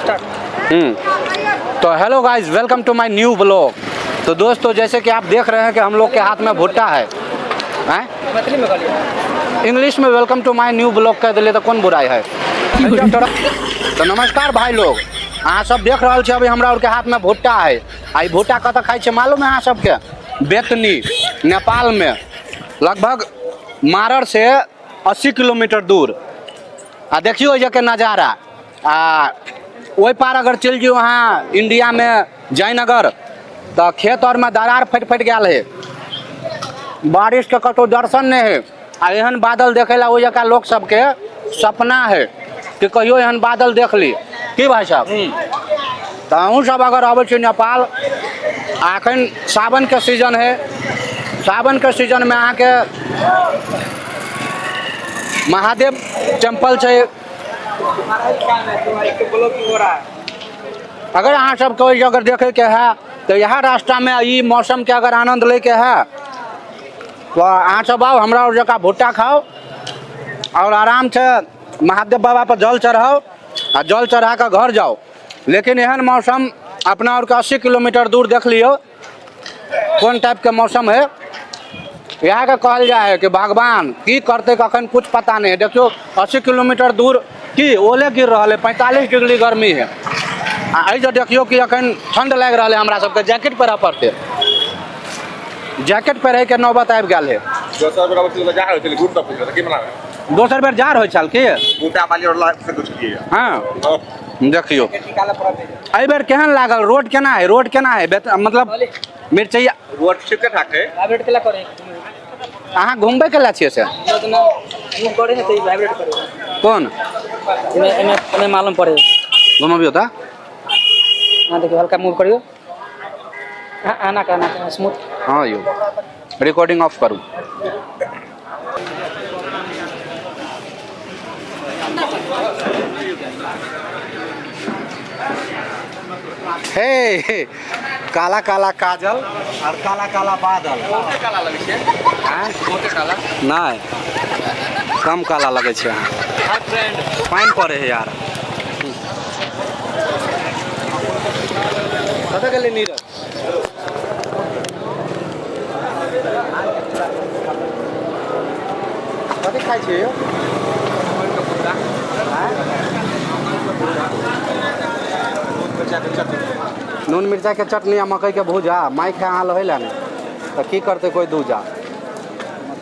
तो hello guys, welcome to my new blog. तो दोस्तों, जैसे कि आप देख रहे हैं कि हम लोग के हाथ में भुट्टा है, हैं? मैथिली में कहलिए। इंग्लिश में welcome to my new blog कह दिले तो कौन बुराई है? तो नमस्कार भाई लोग, अहाँ सब देख रहल छी अभी हमरा आरके हाथ में भुट्टा है। आ ई भुट्टा कतऽ खाइ छै मालूम है अहाँ सबके? बेतनी, नेपाल में, लगभग मारर से 80 किलोमीटर दूर। आ देखियौ एहिके नजारा। आ ओहि पार अगर चलि जइयौ अहाँ इंडियामे जयनगर, तऽ खेत आरमे दरार फटि फटि गेल है, बारिशके कतहु दर्शन नहि है। आ एहन बादल देखै ला ओहि जगह लोक सबके सपना है कि कहियो एहन बादल देख ली। की भाई साहब, तऽ अहूँ सब अगर अबै छी नेपाल, आ एखन सावनके सीजन है, सावनके सीजनमे अहाँके महादेव टेम्पल छै। अगर अहाँ सबके ओहि अगर देखैके है तऽ इएह रास्तामे ई मौसमके अगर आनन्द लैके है तो अहाँ सब आउ, हमरा और जकाँ भुट्टा खाउ और आराम से महादेव बाबा पर जल चढ़ाउ आ जल चढ़ा कऽ घर जाउ। लेकिन एहन मौसम अपना और के 80 किलोमीटर दूर देख लियौ कोन टाइपके मौसम है। इएह के कहल जाइ है कि भगवान की करतै कखन कुछ पता नहीं है। देखियौ 80 किलोमीटर दूर की ओले गिर रहल है, 45 डिग्री गर्मी है। आ एहि जे देखियौ कि अखन ठंड लागि रहल है, हमरा सबके जैकेट पहिरऽ पड़तै, जैकेट पहिरैके नौबत आबि गेल है। दोसर बेर अबै छलै तऽ जा रहल छलै, गुड़ दऽ पूछल की मना। दोसर बेर जाड़ होइ छल की? बूटा बाली और से कुछ किए। हँ, देखियौ एहि बेर केहन लागल रोड, केना है रोड, केना है? मतलब मिरचैया रोड ठीके ठाक है। वाइब्रेट केला करे? अहाँ घुमबै केला छियै से? ना, मूव करे ने तऽ वाइब्रेट करे। कोन? एमे एमे एमे मालूम पड़े। घुमबियौ तऽ। हाँ, देखियौ, हल्का मूव करियौ। हाँ, आना का आना स्मूथ। हँ यौ, रिकॉर्डिंग ऑफ करू। हे हे, काला काला काजल और काला काला बादल। बहुते काला लगै छै। आँय? बहुते काला। नहि, कम काला लगै छै अहाँ। Hi friend. पानि पड़े है यार। कतऽ गेलै नीरज? कथी खाइ छियै यौ? आँय? नून मिरचाइके चटनी आ मकइके भुजा माइक है अहाँ लहै लए ने तऽ की करतै कोइ दूजा।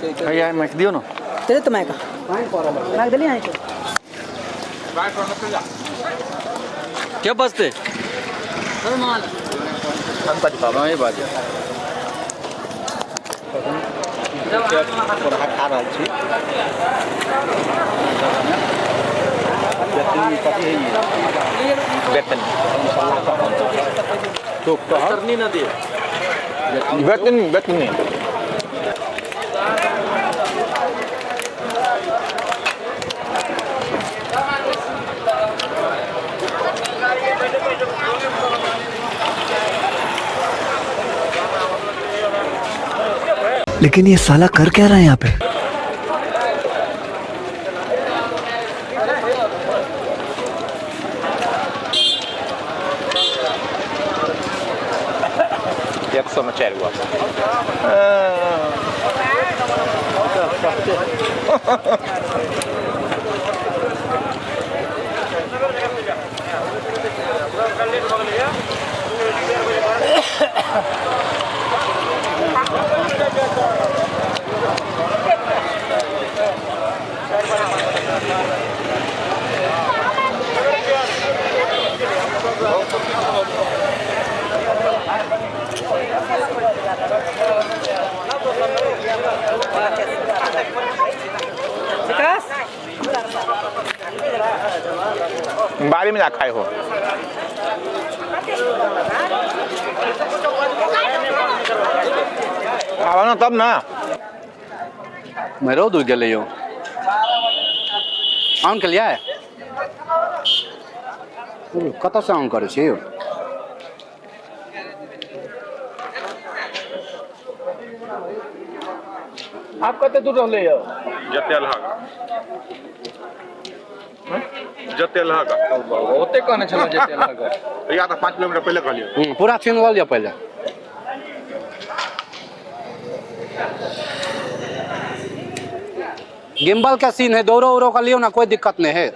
भैया, माइक दियौ ने। तेरे तो माइक। पानि पड़ल। माइक देलियै अहाँके? के बजतै? नहीं बाजे। खा रहल छी। बेतनी कथी है ई? बेतनी। तो कहल। तरनी नदी। बेतनी, बेतनी। लेकिन ये साला कर क्या रहा है यहाँ पे? 100 में चारि गो। विकास। बाड़ी में जा खाए हो। आबऽ ने तब ना। रौद उगि गेलै यौ। ऑन केलियै? कतऽसँ ऑन करै छी यौ? आब कते दूर रहलै यौ? जते लहग। जते लहक ओते कहने छलहुँ जते लहक। या तऽ 5 किलोमीटर पहिले कहलियै। पूरा छीन लऽ लिअ पहिले। गिम्बल के सीन है, दौड़ो उड़ो कर लियो ना, कोई दिक्कत नहीं है।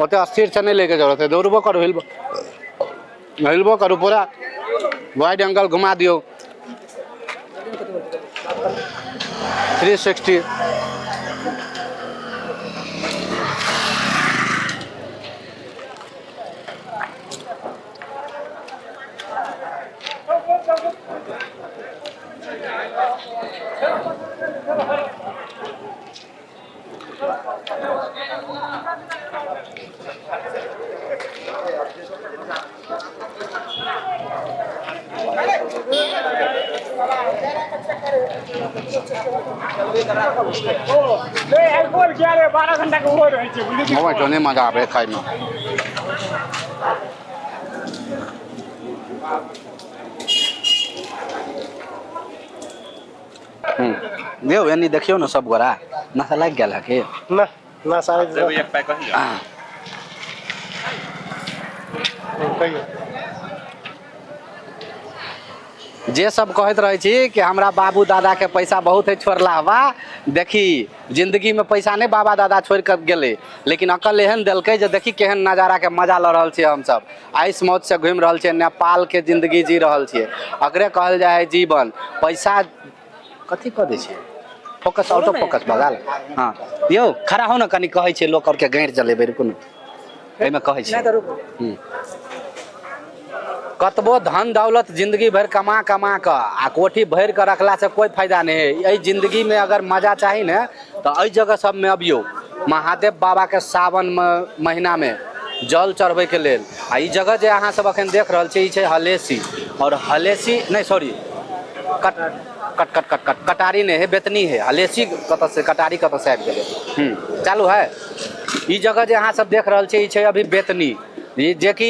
ओते अस्थिर से नहीं लेके जरूरत है, दौड़बो करू, हिलबो हिलबो करू, पूरा वाइड एंगल घुमा दियो 360। हमरा तो नहीं मजा आबे खाइमे। यौ एनी देखियौ ने सब गोरा नशा लागि गेल है की? ना ना सारे एक पैक कहियो। कहियो। जे सब कहैत रहै छी कि हमरा बाबू दादा के पैसा बहुत है छोड़ला हवा, देखी जिंदगी में पैसा नहीं बाबा दादा छोड़ के गेलै, लेकिन अकल एहन देलकै जे देखी केहन नजारा के मजा लऽ रहल छियै हमसब, आइस मौज से घुमि रहल छियै, नेपाल के जिंदगी जी रहल छियै। अकरे कहल जाइ है जीवन। पैसा कथी कऽ दै छियै? फोकस ऑटो फोकस भऽ गेल। हाँ यौ खड़ा हो ने कनी, कहै छियै लोक आरके गैर जलेबै, रुकू ने एहिमे कहै छियै। नहि तऽ रुकू। कतबो धन दौलत जिंदगी भरि कमा कमा कऽ आ कोठी भरि कऽ रखला से कोई फायदा नहीं है। एहि जिंदगी में अगर मजा चाही ने तऽ एहि जगह सबमे अबियौ, महादेव बाबा के सावन महीना में जल चढ़बै के लेल। आ ई जगह जे अहाँ सब अखन देख रहल छी ई छै हलेसी, और हलेसी नहीं सॉरी कट कट कट कट कट कटारी नहीं है, बेतनी है। हलेसी कतऽ से कटारी कतऽ से आबि गेलै। चालू है। ई जगह जे अहाँ सब देख रहल छी ई छै अभी बेतनी, ई जेकि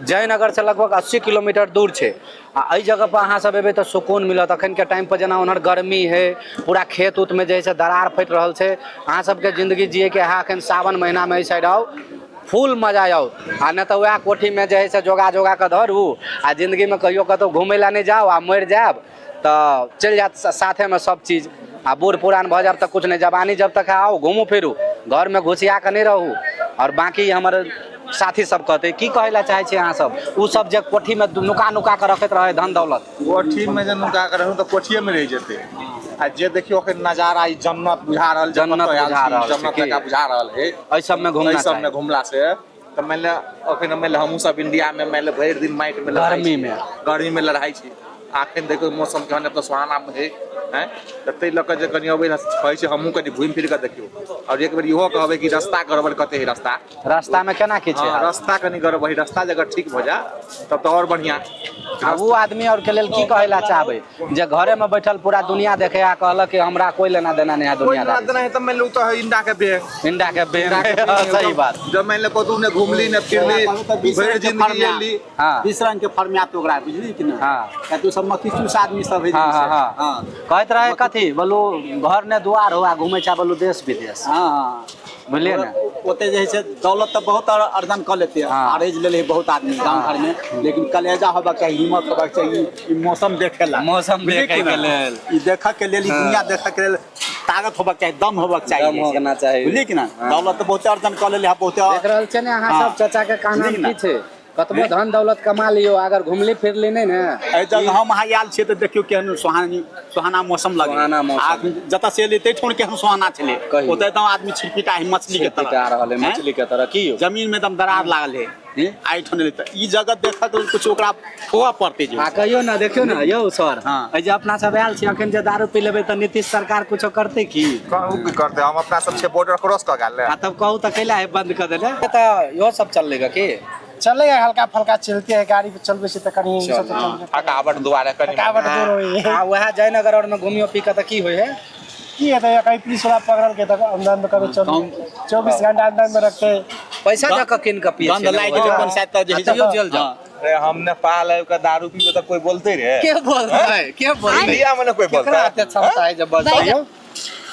जयनगर से लगभग 80 किलोमीटर दूर छै। आ एहि जगह पर अहाँ सब एबै तऽ सुकून मिलत। अखन के टाइम पर जेना उन्हर गर्मी है, पूरा खेत उत में जे है से दरार फटि रहल छै। अहाँ सबके जिंदगी जिए के है अखन सावन महीना में एहि साइड आउ, फुल मजा आउ। आ नहि तऽ वएह कोठी में जे है से जोगा जोगा कऽ धरू आ जिंदगी में कहियो कतहु घुमै लए नहि जाउ आ मरि जायब तऽ चलि जायत साथे में सब चीज। आ बूढ़ पुरान भऽ जायब तऽ कुछ नहि, जवानी जब तक है आउ घुमू फिरू, घर में घुसिया कऽ नहि रहू। और बाकी हमर साथी सब कहते की कहै लए चाहै छी अहाँ सब, उ सब जे कोठी में नुका नुका कऽ रखैत रहै धन दौलत। कोठी में जे नुका कऽ रहू तऽ कोठिए में रहि जेतै। आ जे देखियौ अखन नजारा ई जन्नत बुझा रहल, जन्नत बुझा रहल छै जन्नत की? जकाँ बुझा रहल है। एहि सब में घुमना एहि सब में चाही। घुमला से तऽ मानि लिअ अखन मानि लिअ हमहूँ सब इंडिया में मानि लिअ भरि दिन माटि में लड़ाइ गर्मी छी। में। गर्मी में लड़ाइ छी। अखन देखियौ मौसम केहन एतऽ सुहाना है, हैं? तऽ ताहि लऽ कऽ जे कनि अबै कहै छै हमहूँ कनि घुमि फिर कऽ देखियौ। और एक बेर इहो कहबै कि रास्ता गड़बड़ कते है रास्ता। रास्ता में केना की छै? हाँ, रास्ता कनि गड़बड़ है, रास्ता जे अगर ठीक भऽ जाए तब तऽ और बढ़िया। आ उ आदमी और के लेल की कहै लए चाहबै जे घरे में बैठल पूरा दुनिया देखे आ कहलक कि हमरा कोई लेना देना नहीं है कोई लेना दुनियादारी देना है तऽ मानि लिअ ओ तऽ है इंडा के बेग। इंडा के बेग। सही बात। जब मानि लिअ कतहु ने घुमली ने फिरली, भरि जिंदगी एली। हाँ। 20 रंग के फर्मियात ओकरा बुझली कि नहि? हाँ। किया तऽ ओ सब मकीचूस आदमी सब है। हाँ, हाँ, हाँ। हाँ। कहैत रहे कथी बोलू घर ने दुआर हो आ घुमै छै बोलू देश विदेश। हाँ, हाँ। बुझलियै ने? ओते जे है से दौलत तऽ बहुत अर्जन कऽ लेते हैं, हाँ। अरेज ले ले बहुत आदमी गाँव घर में, लेकिन कलेजा होबाक चाही, हिम्मत होबाक चाही ई मौसम देखे ला। मौसम बुझलियै देखै कि के नहि? लेल। ई देखऽ के लेल, ई दुनिया देखऽ के लेल ताकत होबाक चाही, दम होबाक चाही। दम होना चाही। बुझलियै कि नहि? हाँ। दौलत तऽ बहुते अर्जन कऽ लेले, बहुते। देख रहल छियै ने अहाँ हाँ। सब चाचा के कहना बुझलियै की ने? छै, कतबो धन दौलत कमा लियौ अगर घुमली फिरली नहि ने। एहि जगह हम अहाँ आयल छियै तऽ देखियौ केहन सुहाना मौसम लगै। सुहाना मौसम। आ जतऽ से एलियै ताहिठाम केहन सुहाना छलै। कहियौ। ओतऽ एकदम आदमी छिटपिटा है मछली के तरह। छिटपिटा रहल है हैं? मछली के तरह की यौ? जमीन में एकदम दरार लागल है। आ एहिठाम एलै तऽ ई जगह देखऽ के लेल कुछ ओकरा खोअ पड़तै जे। आ कहियौ ने, देखियौ ने यौ सर, हाँ। एहि जे अपना सब आयल छी अखन जे दारू पी लेबै तऽ नीतीश सरकार कुछो करतै की? कहू की करतै, हम अपना सब छै बॉर्डर क्रॉस कऽ गेल। आ तब कहू तऽ कैला है बंद कऽ देले? तऽ इहो सब चललै ग की? चले है, हल्का फल्का चलते है, गाड़ी पे चलबै छै तऽ कनि ई सब तऽ चलबे। थकावट दुआरे कनि। थकावट दूर होइ है। आ वएह जयनगर और में घुमियो पी कऽ तऽ की होइ है? की हेतै, कहीं पुलिस वाला पकड़ल के तऽ अंदर में कभी चलू 24 घंटा अंदर में रखते। पैसा दऽ कऽ कीन कऽ पियै गंध लागि गेलै पंचायत तऽ जे है से- तैयो जेल जाउ। हाँ। अरे हम नेपाल आबि कऽ दारू पीबै तऽ कोई बोलते रे? के बोलतै, के बोलतै? इंडिया में ने कोई केकरा बोलतै? एते क्षमता है जे बजतै यौ?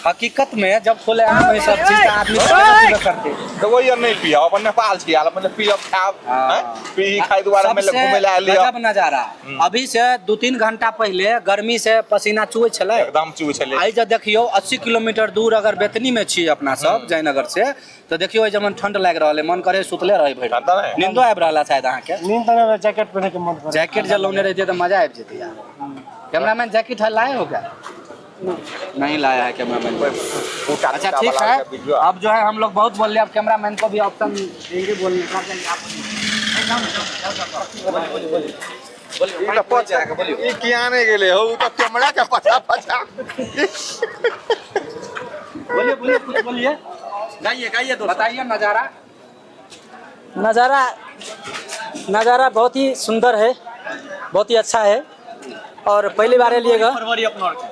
हकीकत में जब खुले आम है सब चीज, तो आदमी केना पीबे करते। तऽ वही आर नहि पियब, अपन नेपाल छी आयल, मतलब पियब खायब। हाँ। हैं? पी खाइ दुआरे में सबसे घुमै लए आयल। गजब नजारा। अभी से 2-3 घंटा पहिले गर्मी से पसीना चुए छलै। एकदम चू छलै। आइ जब देखियौ, 80 किलोमीटर दूर अगर बेतनी में छी अपना सब जयनगर से, तऽ देखियौ एहि जमन ठंड लागि रहल है, मन करे सुतले रही भरि। हाँ, तऽ नहि। नींदो आबि रहल है शायद अहाँके। नींद तो नहीं, जैकेट पहने के मन करे। जैकेट जब लौने रहते तो मजा आबि जेतै यार। कैमरामैन जैकेट है, लाए हो क्या? नहीं लाया है कैमरामैन। बूटा अच्छा, टूटा ठीक वाला है। के वीडियो। अब जो है हम लोग बहुत बोल लिया, अब कैमरामैन को भी ऑप्शन देंगे बोलने का। आप ई तऽ ई किया नहि गेलै हौ? ओ तऽ कैमरा के पछा पछा। बोलिए, बोलिए, कुछ बोलिए। गाइए, गाइए दोस्त। बताइए नजारा। नज़ारा, नज़ारा बहुत ही सुंदर है, बहुत ही अच्छा है और पहली बार एलिएगा। फरवरी अपना आरके।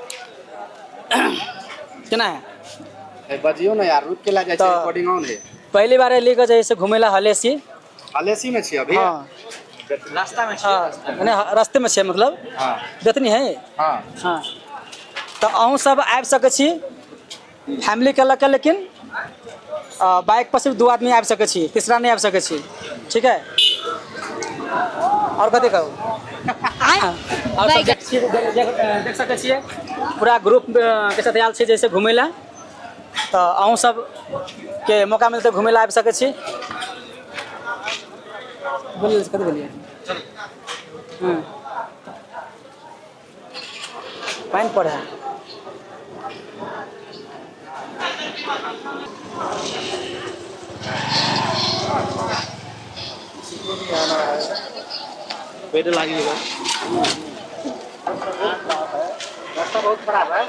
केना है? बजियो ना यार, रुक के ला जाइ छै। तऽ- रिकॉर्डिंग ऑन है। पहली बार एलिएगा जैसे घूमे ला हलेसी। हलेसी में छी अभी? हाँ। रास्ता में हाँ, मने रास्ते में छै मतलब। बेतनी है। हाँ, तऽ अहूँ सब आबि सकै छी फैमिलीके लऽ कऽ, लेकिन बाइक पर सिर्फ दू आदमी आबि सकै छी, तीसरा नहि आबि सकै छी। ठीक है, आओर कथी कहू? आओर सब देख सकै छियै, पूरा ग्रुप के साथ आयल छी जैसे घुमै लए। तऽ अहूँ सबके मौका मिलतै घुमै लए, आबि सकै छी। बोलिए, कथी बोलिए? पानि पड़ै है। पेट लागिएगा। रास्ता बहुत खराब है।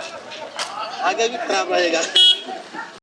आगे भी खराब रहेगा।